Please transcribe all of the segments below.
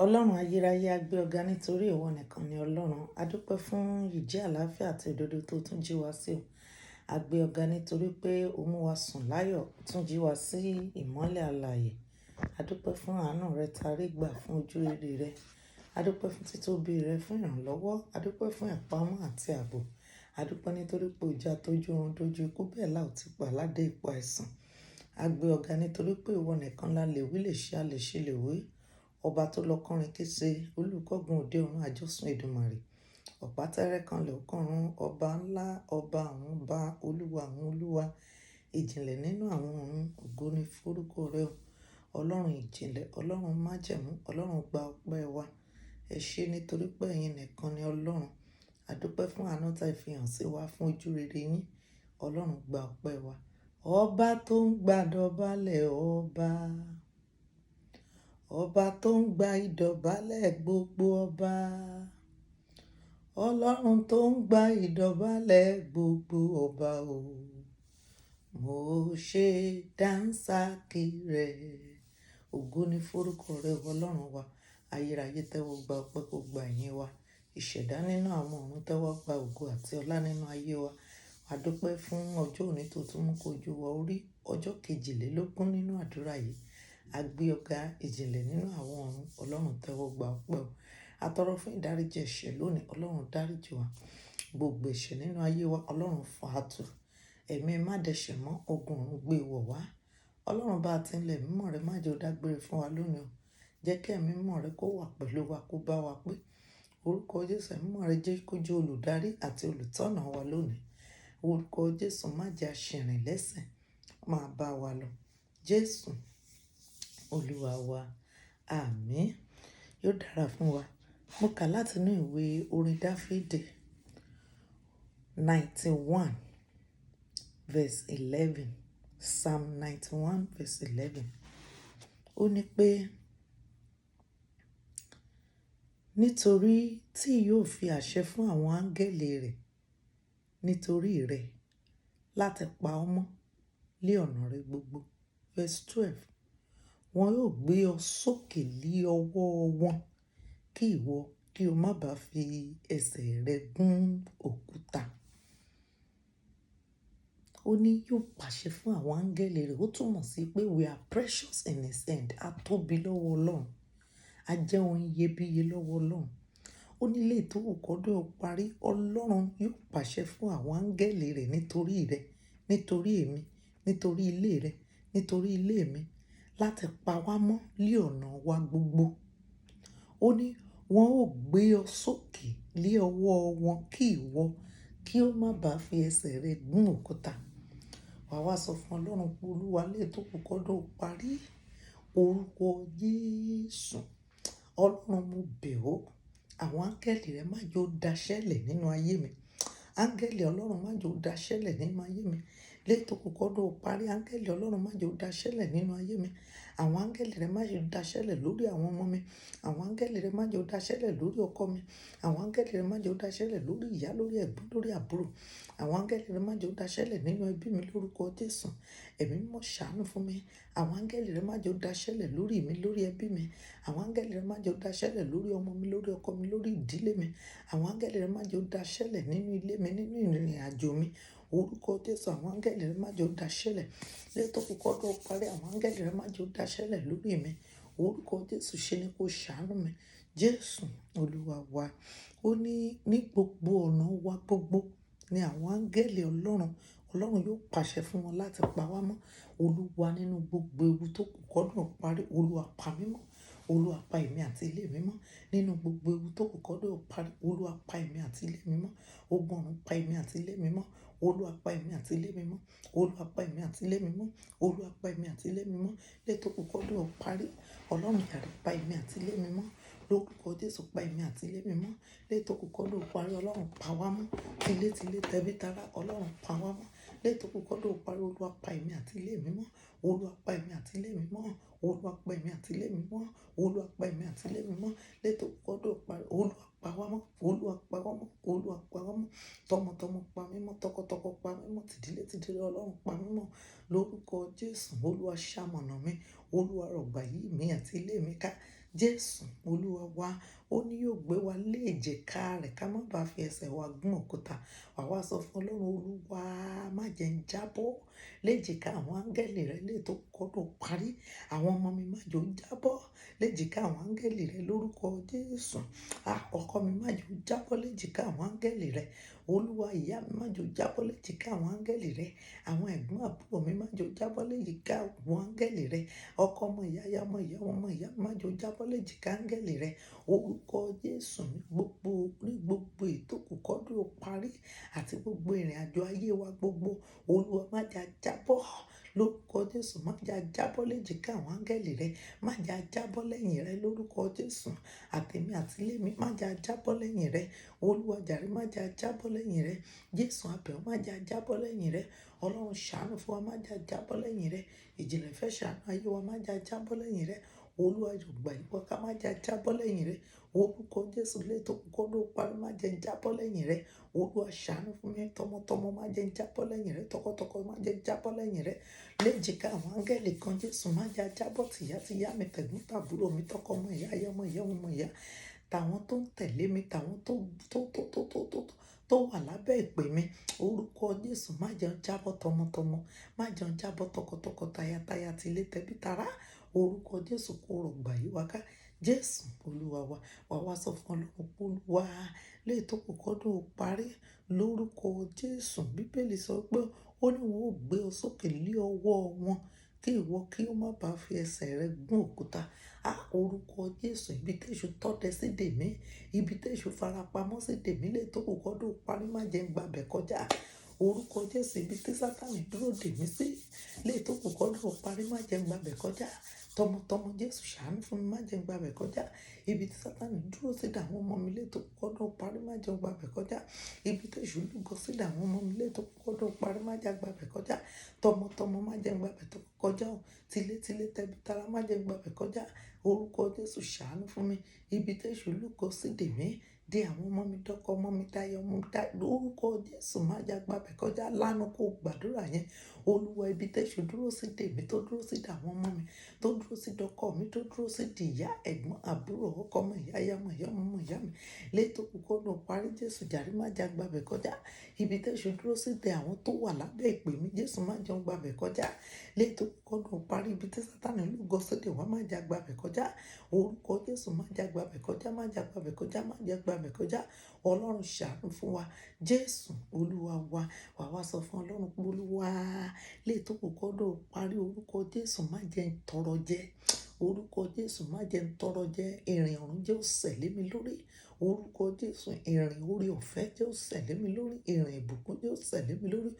Ọlọ́run ayérayé, a gbé ọ ga nítorí ìwọ nìkan ni Ọlọ́run. A dúpẹ́ fún ìjẹ́ àlàáfíà àti òdodo tó tún jí wa sí o. A gbé ọ ga nítorí pé o mú wa sùn láyọ̀, tún jí wa sí ìmọ́lẹ̀ alààyè. A dúpẹ́ fún àánú rẹ tarí gbà fún ojú rere rẹ. A dúpẹ́ fún títóbi rẹ fún ìrànlọ́wọ́. A dúpẹ́ fún ìpamọ́ àti ààbò. A dúpẹ́ nítorí pé o jẹ́ atójú oorun dójú ikú bẹ́ẹ̀ la ò tí pa aládé ipò àìsàn. A gbé ọ ga nítorí pé ìwọ nìkan la lè wí lè ṣe, a lè ṣe lè wí. Ọba tó lọ kọrin kése, olùkọ́gun òde ọ̀run àjọsùn Èdùmàrè. Ọ̀pá tẹ́rẹ́ kan lè kọrun, ọba ńlá, ọba àwọn ọba, olúwa àwọn olúwa. Ìjìnlẹ̀ nínú àwọn ọ̀run, ògo ni forúkọ rẹ o. Ọlọ́run ìjìnlẹ̀, Ọlọ́run májẹ̀mú, Ọlọ́run gba ọpẹ́ wa. Ẹ ṣé nítorí pé ẹ̀yin nìkan ni Ọlọ́run. A dúpẹ́ fún àánú tí ẹ fi hàn sí wa fún ojú rere yín. Ọlọ́run gba ọpẹ́ wa. Ọba tó ń gbàdọ̀balẹ̀ ọba. Ọba tó ń gba ìdọ̀bálẹ̀ gbogbo ọba. Ọlọ́run tó ń gba ìdọ̀bálẹ̀ gbogbo ọba o. Mo ṣe dánsákì rẹ. Ògo ni forúkọ rẹ, Ọlọ́run wa. Ayérayé tẹ́wọ́ gba ọpẹ́ kó gba ìyìn wa. Ìṣẹ̀dá nínú àwọn ọ̀run tẹ́wọ́ gba ògo àti ọlá nínú ayé wa. A dúpẹ́ fún ọjọ́ òní tó tún mú kó ojú wa orí ọjọ́ kejìlélógún nínú àdúrà yìí. A gbé ọ ga ìjìnlẹ̀ nínú àwọn ọ̀run. Ọlọ́run tẹ́wọ́ gba ọpẹ́ o. A tọrọ fún ìdáríjì ẹ̀ṣẹ̀ lónìí. Ọlọ́run dáríjì wa. Gbogbo ẹ̀ṣẹ̀ nínú ayé wa, Ọlọ́run fà á tu. Ẹ̀mí má dẹ̀ṣẹ̀ mọ́, ogun ọ̀run gbé wọ̀ wá. Ọlọ́run bá ti ń lẹ̀ mímọ́ rẹ má jẹ́ ó dágbére fún wa lónìí o. Jẹ́ kí ẹ̀mí mímọ́ rẹ kó wà pẹ̀lú wa, kó bá wa pé. Orúkọ Jésù, ẹ̀mí mímọ́ rẹ jẹ́ kó jẹ́ olùdarí àti olùtọ́nà wa lónìí. Orúkọ Jésù, má jẹ́ aṣìrìn lẹ́sẹ̀, máa bá wa lọ. Jésù, Olúwa wa. Àmín. Yóò dára fún wa. Mo kà láti inú ìwé orin Dáfídì 91 verse 11. Psalm 91 verse 11. Ó ní pé, nítorí tí yóò fi àṣẹ fún àwọn áńgẹ́lì rẹ̀ nítorí rẹ láti pa ọ́ mọ́ lé ọ̀nà rẹ gbogbo. Verse 12. Wọn yóò gbé ọ sókè lé ọwọ́ wọn kí ìwọ kí o má bá fi ẹsẹ̀ rẹ gún òkúta. Ó ní yóò pàṣẹ fún àwọn áńgẹ́lì rẹ̀. Ó túmọ̀ sí pé we are precious in his hand. A tóbi lọ́wọ́ Ọlọ́run. A jẹ́ ohun iyebíye lọ́wọ́ Ọlọ́run. Ó ní lè tó wù kọ́dún ó parí, Ọlọ́run yóò pàṣẹ fún àwọn áńgẹ́lì rẹ̀ nítorí rẹ, nítorí èmi, nítorí ilé rẹ, nítorí ilé mi láti pa wá mọ́ lé ọ̀nà wa gbogbo. Ó ní wọn ó gbé ọ sókè lé ọwọ́ wọn kí ìwọ kí o má bá fi ẹsẹ̀ rẹ gún òkúta. Wà wá sọ fún Ọlọ́run pé Olúwa lè tó wù kọ́dún ó parí. Orúkọ Jésù. Ọlọ́run mo bẹ̀ ọ́. Àwọn áńgẹ́lì rẹ má jẹ́ ó daṣẹ́lẹ̀ nínú ayé mi. Áńgẹ́lì Ọlọ́run má jẹ́ ó daṣẹ́lẹ̀ nínú ayé mi. Lè tó kù kọ́dún ó parí, áńgẹ́lì Ọlọ́run má jẹ́ ó daṣẹ́lẹ̀ nínú ayé mi. Àwọn áńgẹ́lì rẹ má jẹ́ ó daṣẹ́lẹ̀ lórí àwọn ọmọ mi. Àwọn áńgẹ́lì rẹ má jẹ́ ó daṣẹ́lẹ̀ lórí ọkọ mi. Àwọn áńgẹ́lì rẹ má jẹ́ ó daṣẹ́lẹ̀ lórí ìyá, lórí ẹ̀gbọ́n, lórí àbúrò. Àwọn áńgẹ́lì rẹ má jẹ́ ó daṣẹ́lẹ̀ nínú ẹbí mi lórúkọ Jésù. Ẹ̀mí mímọ́ ṣàánú fún mi. Àwọn áńgẹ́lì rẹ má jẹ́ ó daṣẹ́lẹ̀ lórí mi, lórí ẹbí mi. Àwọn áńgẹ́lì rẹ má jẹ́ ó daṣẹ́lẹ̀ lórí ọmọ mi, lórí ọkọ mi, lórí ìdílé mi. Àwọn áńgẹ́lì rẹ má jẹ́ ó daṣẹ́lẹ̀ nínú ilé mi, nínú ìrìnàjò mi. Orúkọ Jésù, àwọn áńgẹ́lì rẹ má jẹ́ ó daṣẹ́lẹ̀. Lè tó kù kọ́dún ó parí, àwọn áńgẹ́lì rẹ má jẹ́ ó daṣẹ́lẹ̀ lórí mi. Orúkọ Jésù ṣe ni kó ṣàánú mi. Jésù, Olúwa wa. Ó ní ní gbogbo ọ̀nà wa gbogbo ni àwọn áńgẹ́lì Ọlọ́run, Ọlọ́run yóò pàṣẹ fún wọn láti pa wá mọ́. Olúwa nínú gbogbo ewu tó kù kọ́dún ó parí, Olúwa pa mí mọ́. Olúwa pa èmi àti ilé mi mọ́. Nínú gbogbo ewu tó kù kọ́dún ó parí, Olúwa pa èmi àti ilé mi mọ́. Ogun ọ̀run pa èmi àti ilé mi mọ́. Olúwa pa èmi àti ilé mi mọ́. Olúwa pa èmi àti ilé mi mọ́. Olúwa pa èmi àti ilé mi mọ́. Lè tó kù kọ́dún ó parí, Ọlọ́run jàre pa èmi àti ilé mi mọ́. Lórúkọ Jésù pa èmi àti ilé mi mọ́. Lè tó kù kọ́dún ó parí, Ọlọ́run pa wá mọ́. Tilé tilé tẹbí tará, Ọlọ́run pa wá mọ́. Lè tó kù kọ́dún ó parí, Olúwa pa èmi àti ilé mi mọ́. Olúwa pa èmi àti ilé mi mọ́. Olúwa pa èmi àti ilé mi mọ́. Olúwa pa èmi àti ilé mi mọ́. Lè tó kù kọ́dún ó parí, Olúwa pa wá mọ́. Olúwa pa wá mọ́. Olúwa pa wá mọ́. Tọmọtọmọ pa mí mọ́. Tọkọtọkọ pa mí mọ́. Tìdílé tìdílé Ọlọ́run pa mí mọ́. Lórúkọ Jésù, Olúwa ṣamọ̀nà mi. Olúwa rọ̀gbà yí mi àti ilé mi ká. Jésù, Olúwa. Olúwa wa, ó ní yóò gbé wa lé èjìká rẹ̀ ká má ba fi ẹsẹ̀ wa gún òkúta. Wà wá sọ fún Ọlọ́run, Olúwa, má jẹ́ ń jábọ́ léjìká àwọn áńgẹ́lì rẹ lè tó kọ́dún parí. Àwọn ọmọ mi má jẹ́ ó jábọ́ léjìká àwọn áńgẹ́lì rẹ lórúkọ Jésù. À, ọkọ mi má jẹ́ ó jábọ́ léjìká àwọn áńgẹ́lì rẹ. Olúwa, ìyá mi má jẹ́ ó jábọ́ léjìká àwọn áńgẹ́lì rẹ. Àwọn ẹ̀gbọ́n àbúrò mi má jẹ́ ó jábọ́ léjìká àwọn áńgẹ́lì rẹ. Ọkọ ọmọ ìyá, ìyá ọmọ ìyá, ọmọ ìyá mi má jẹ́ ó jábọ́ léjìká áńgẹ́lì rẹ. Orúkọ Jésù ní gbogbo ètò kù kọ́dún ó parí àti gbogbo ìrìnàjò ayé wa gbogbo. Olúwa, má jẹ́ a jábọ́ lórúkọ Jésù. Má jẹ́ a jábọ́ léjìká àwọn áńgẹ́lì rẹ. Má jẹ́ a jábọ́ lẹ́yìn rẹ lórúkọ Jésù. Àtèmi àti ilé mi, má jẹ́ a jábọ́ lẹ́yìn rẹ. Olúwa jàre, má jẹ́ a jábọ́ lẹ́yìn rẹ. Jésù abẹ̀ ọ́, má jẹ́ a jábọ́ lẹ́yìn rẹ. Ọlọ́run ṣàánú fún wa, má jẹ́ a jábọ́ lẹ́yìn rẹ. Ìjìnlẹ̀ ìfẹ́ ṣàánú ayé wa, má jẹ́ a jábọ́ lẹ́yìn rẹ. Olúwa yóò gbà yín wá ká má jẹ́ a jábọ́ lẹ́yìn rẹ. Orúkọ Jésù lè tó kọ́dún ó parí, má jẹ́ ń jábọ́ lẹ́yìn rẹ. Olúwa ṣàánú fún mi tọmọtọmọ, má jẹ́ ń jábọ́ lẹ́yìn rẹ. Tọkọtọkọ, má jẹ́ ń jábọ́ lẹ́yìn rẹ. Léjìká àwọn áńgẹ́lì kan Jésù, má jẹ́ a jábọ́ tìyá tìyá mi, tẹ̀gbọ́n tàbúrò mi, tọkọ ọmọ ìyá, ìyá ọmọ ìyá, ọmọ ìyá, tàwọn tó ń tẹ̀lé mi, tàwọn tó wà lábẹ́ ìpè mi. Orúkọ Jésù, má jẹ́ ń jábọ́ tọmọtọmọ, má jẹ́ ń jábọ́ tọkọtọkọ, tayataya, tilé tẹbí tará. Orúkọ Jésù kó rọ̀gbà yí wa ká. Jésù Olúwa wa, wà wá sọ fún Ọlọ́run pé Olúwa lè tó kù kọ́dún ó parí lórúkọ Jésù. Bíbélì sọ pé ó ní wọn ó gbé ọ sókè lé ọwọ́ wọn kí ìwọ kí ó má bá fi ẹsẹ̀ rẹ gún òkúta. Á, orúkọ Jésù, ibi tí èṣù tọ́dẹ sí dè mí, ibi tí èṣù farapamọ́ sí dè mí lè tó kù kọ́dún ó parí, má jẹ́ ń gbabẹ̀ kọjá. Orúkọ Jésù, ibi tí Sátánì dúró dè mí sí lè tó kù kọ́dún ó parí, má jẹ́ ń gbabẹ̀ kọjá. Tọmọtọmọ Jésù ṣàánú fún mi, má jẹ́ ń gbabẹ̀ kọjá. Ibi tí Sátánì dúró sí dà àwọn ọmọ mi lè tó kù kọ́dún ó parí, má jẹ́ ń gbabẹ̀ kọjá. Ibi tí èṣù lúgọ sí dà àwọn ọmọ mi lè tó kù kọ́dún ó parí, má jẹ́ ń gbabẹ̀ kọjá. Tọmọtọmọ má jẹ́ ń gbabẹ̀ tó kọjá o. Tilé tilé tẹbí tará, má jẹ́ ń gbabẹ̀ kọjá. Orúkọ Jésù ṣàánú fún mi. Ibi tí èṣù lúgọ sí dè mí, dé àwọn ọmọ mi, dọ́kọ ọmọ mi, dáyọ ọmọ mi dá. Lórúkọ Jésù, má jẹ́ gbabẹ̀ kọjá. Lánàá kó gbàdúrà yẹn. Olúwa, ibi tí èṣù dúró sí dè mí, tó dúró sí dà àwọn ọmọ mi, tó dúró sí dọ́kọ mi, tó dúró sí di ìyá, ẹ̀gbọ́n, àbúrò, ọkọ ọmọ ìyá, ìyá ọmọ ìyá, ọmọ ìyá mi lè tó kù kọ́dún parí. Jésù jàre, má jẹ́ gbabẹ̀ kọjá. Ibi tí èṣù dúró sí dè àwọn tó wà lábẹ́ ìpè mi, Jésù, má jẹ́ gbabẹ̀ kọjá. Lè tó kù kọ́dún parí, ibi tí Sátánì lúgọ sí dè wá, má jẹ́ gbabẹ̀ kọjá. Orúkọ Jésù, má jẹ́ gbabẹ̀ kọjá, má jẹ́ gbabẹ̀ kọjá, má jẹ́ gbabẹ̀ kọjá. Ọlọ́run ṣàánú fún wa. Jésù Olúwa wa, wà wá sọ fún Ọlọ́run pé Olúwa lè tó kù kọ́dún parí, orúkọ Jésù, má jẹ́ ń tọrọ jẹ. Orúkọ Jésù, má jẹ́ ń tọrọ jẹ. Ìrìn ọ̀run jẹ́ ó sẹ̀ lé mi lórí. Orúkọ Jésù, ìrìn oore ọ̀fẹ́ jẹ́ ó sẹ̀ lé mi lórí. Ìrìn ìbùkún jẹ́ ó sẹ̀ lé mi lórí.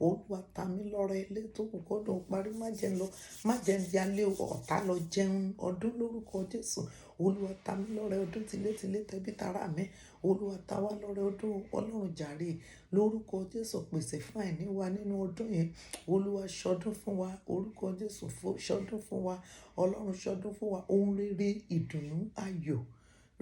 Olúwa ta mí lọ́rẹ lé tó kù kọ́dún parí, má jẹ́ ń lọ, má jẹ́ ń yálé ọ̀tá lọ jẹun ọdún lórúkọ Jésù. Olúwa ta mí lọ́rẹ ọdún tilétilé tẹbí tará mi. Olúwa ta wá lọ́rẹ ọdún. Ọlọ́run jàre lórúkọ Jésù, pèsè fún àìní wa nínú ọdún yìí. Olúwa ṣọdún fún wa. Orúkọ Jésù, ṣọdún fún wa. Ọlọ́run ṣọdún fún wa. Ohun rere, ìdùnnú, ayọ̀,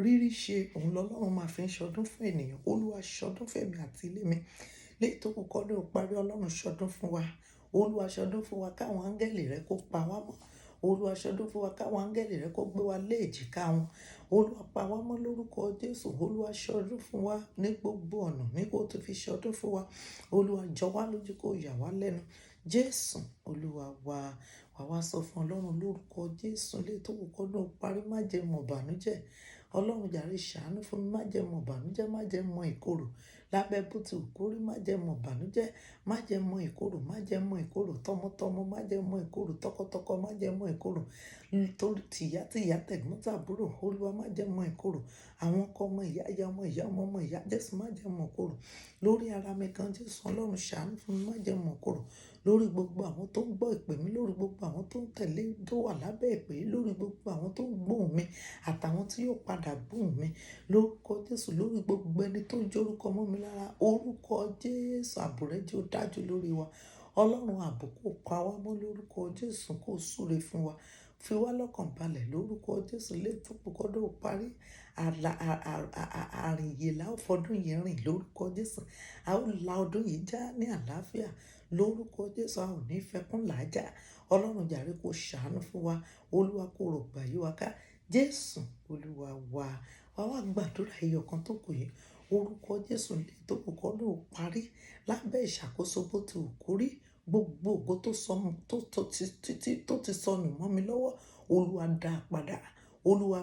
rírí ṣe, òun lọ́lọ́run máa fi ń ṣọdún fún ènìyàn. Olúwa ṣọdún fún èmi àti ilé mi. Lè tó kù kọ́dún parí, Ọlọ́run ṣọdún fún wa. Olúwa ṣọdún fún wa káwọn áńgẹ́lì rẹ kó pa wá mọ́. Olúwa ṣọdún fún wa káwọn áńgẹ́lì rẹ kó gbé wa lé èjìká wọn. Olúwa pa wá mọ́ lórúkọ Jésù. Olúwa ṣọdún fún wa ní gbogbo ọ̀nà ní kó tó fi ṣọdún fún wa. Olúwa jọ wá lójú, kó yà wá lẹ́nu. Jésù Olúwa wa, wà wá sọ fún Ọlọ́run lórúkọ Jésù lè tó kù kọ́dún parí, má jẹ́ mọ̀ bànújẹ́. Ọlọ́run jàre ṣàánú fún mi, má jẹ́ mọ̀ bànújẹ́, má jẹ́ mọ̀ ìkorò. Lábẹ́ bó ti wù kó rí, má jẹ́ mọ̀ bànújẹ́, má jẹ́ mọ̀ ìkorò, má jẹ́ mọ̀ ìkorò tọmọtọmọ, má jẹ́ mọ̀ ìkorò tọkọtọkọ, má jẹ́ mọ̀ ìkorò torí tìyá tìyá, tẹ̀gbọ́n tàbúrò. Olúwa, má jẹ́ mọ̀ ìkorò. Àwọn ọkọ ọmọ ìyá, ìyá ọmọ ìyá, ọmọ ọmọ ìyá, Jésù, má jẹ́ mọ̀ ìkorò. Lórí ara mi kan, Jésù, Ọlọ́run ṣàánú fún mi, má jẹ́ mọ̀ ìkorò. Lórí gbogbo àwọn tó ń gbọ́ ìpè mi, lórí gbogbo àwọn tó ń tẹ̀lé, tó wà lábẹ́ ìpè, lórí gbogbo àwọn tó ń gbóhùn mi àtàwọn tí yóò padà gbóhùn mi lórúkọ Jésù, lórí gbogbo ẹni tó ń jórúkọ mọ́ mi lára, orúkọ Jésù, ààbò rẹ jẹ́ ó dájú lórí wa. Ọlọ́run ààbò kó pa wá mọ́ lórúkọ Jésù, kó súre fún wa, fi wá lọ́kàn balẹ̀ lórúkọ Jésù. Lè tó kọ́dọ̀ parí, àrìnyè la ó fọdún yìí rìn lórúkọ Jésù. A ó la ọdún yìí já ní àlàáfíà lórúkọ Jésù. A ò ní fẹkún làájá. Ọlọ́run jàre, kó ṣàánú fún wa. Olúwa kó rọ̀gbà yí wa ká. Jésù Olúwa wa. Wá wá gbàdúrà ẹyọ kan tó kù yìí. Orúkọ Jésù, lè tó kù kọ́dún ó parí lábẹ́ ìṣàkóso bó ti wù kó rí. Gbogbo ògo tó sọnù, tó ti sọnù mọ́ mi lọ́wọ́, Olúwa dá a padà. Olúwa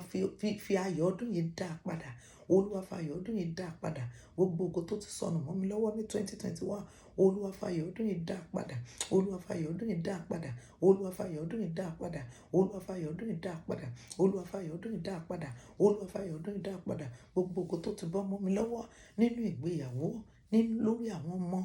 fi ayọ̀ ọdún yìí dá a padà. Olúwa fi ayọ̀ ọdún yìí dá a padà. Gbogbo ògo tó ti sọnù mọ́ mi lọ́wọ́ ní 2021, Olúwa fi ayọ̀ ọdún yìí dá a padà. Olúwa fi ayọ̀ ọdún yìí dá a padà. Olúwa fi ayọ̀ ọdún yìí dá a padà. Olúwa fi ayọ̀ ọdún yìí dá a padà. Olúwa fi ayọ̀ ọdún yìí dá a padà. Olúwa fi ayọ̀ ọdún yìí dá a padà. Gbogbo ògo tó ti bọ́ mọ́ mi lọ́wọ́ nínú ìgbéyàwó, nínú lórí àwọn ọmọ,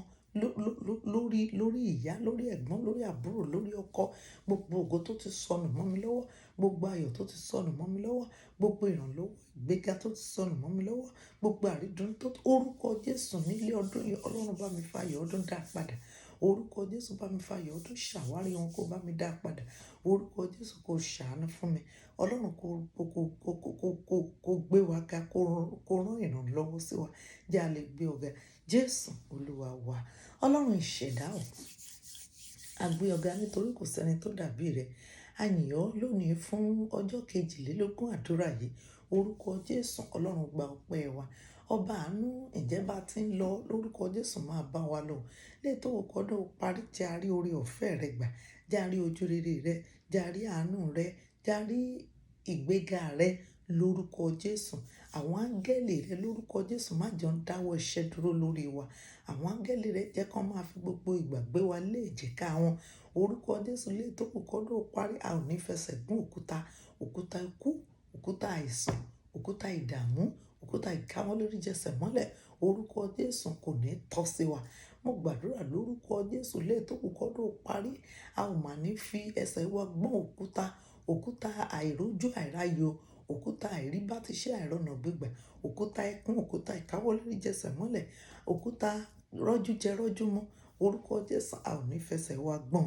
lórí ìyá, lórí ẹ̀gbọ́n, lórí àbúrò, lórí ọkọ, gbogbo ògo tó ti sọnù mọ́ mi lọ́wọ́, gbogbo ayọ̀ tó ti sọnù mọ́ mi lọ́wọ́, gbogbo ìrànlọ́wọ́, ìgbéga tó ti sọnù mọ́ mi lọ́wọ́, gbogbo àrídùn tó, orúkọ Jésù, nílé ọdún yìí, Ọlọ́run bá mi fa ayọ̀ ọdún dá padà. Orúkọ Jésù, bá mi fa ayọ̀ ọdún ṣàwárí wọn, kó bá mi dá padà. Orúkọ Jésù, kó ṣàánú fún mi. Ọlọ́run kó gbé wa ga, kó rán ìrànlọ́wọ́ sí wa. Jẹ́ a lè gbé ọ ga. Jésù Olúwa wa. Ọlọ́run ìṣẹ̀dá o, a gbé ọ ga nítorí kò sẹ́ni tó dàbí rẹ̀. A yìn ọ́ lónìí fún ọjọ́ 22 àdúrà yìí. Orúkọ Jésù, Ọlọ́run, gba ọpẹ́ wa. Ọba àánú, ǹjẹ́ bá ti ń lọ, lórúkọ Jésù, máa bá wa lọ. Lè tó kọ́dún parí, jẹ́ a rí oore ọ̀fẹ́ rẹ gbà, jẹ́ a rí ojú rere rẹ, jẹ́ a rí àánú rẹ, jẹ́ a rí ìgbéga rẹ lórúkọ Jésù. Àwọn áńgẹ́lì rẹ, lórúkọ Jésù, má jọ ń dáwọ́ iṣẹ́ dúró lórí wa. Àwọn áńgẹ́lì rẹ, jẹ́ kí wọ́n máa fi gbogbo ìgbà gbé wa lé èjìká wọn. Orúkọ Jésù, lè tó kù kọ́dún parí, a ò ní fẹsẹ̀ gún òkúta, òkúta ikú, òkúta àìsàn, òkúta ìdààmú, òkúta ìkáwọ́ lórí jẹsẹ̀ mọ́lẹ̀. Orúkọ Jésù, kò ní tọ́ sí wa. Mo gbàdúrà lórúkọ Jésù, lè tó kù kọ́dún parí, a ò mà ní fi ẹsẹ̀ wa gbọ́n òkúta, òkúta àìrójú àìráyò, òkúta àìrí bá ti ṣe àìrọ̀nà gbígbà, òkúta ẹkún, òkúta ìkáwọ́ lórí jẹsẹ̀ mọ́lẹ̀, òkúta rọ́jú jẹ rọ́jú mú. Orúkọ Jésù, a ò ní fẹsẹ̀ wa gbọ́n.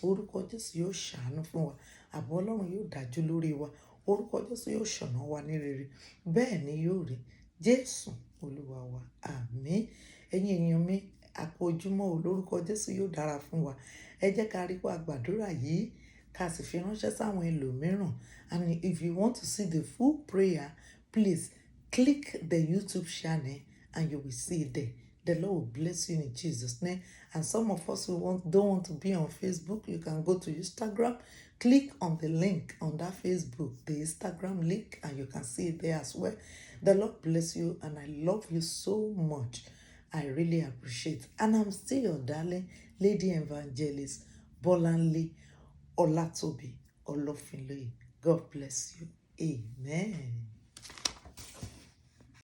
Orúkọ Jésù yóò ṣàánú fún wa. Ààbò Ọlọ́run yóò dájú lórí wa. Orúkọ Jésù yóò ṣọ̀nà wa ní rere. Bẹ́ẹ̀ ni yóò rí. Jésù Olúwa wa. Àmín. Ẹ̀yin èèyàn mi, a kú ojúmọ́ o. Lórúkọ Jésù, yóò dára fún wa. Ẹ jẹ́ ká rí pé a gbàdúrà yìí, ká sì fi ránṣẹ́ sáwọn ẹlòmíràn. And if you want to see the full prayer, please click the YouTube channel and you will see it there. The Lord will bless you in Jesus' name. And some of us who don't want to be on Facebook, you can go to Instagram, click on the link on that Facebook, the Instagram link, and you can see it there as well. The Lord bless you, and I love you so much. I really appreciate. And I'm still your darling, Lady Evangelist Bolanle Olatobi Olofinloye. God bless you. Amen.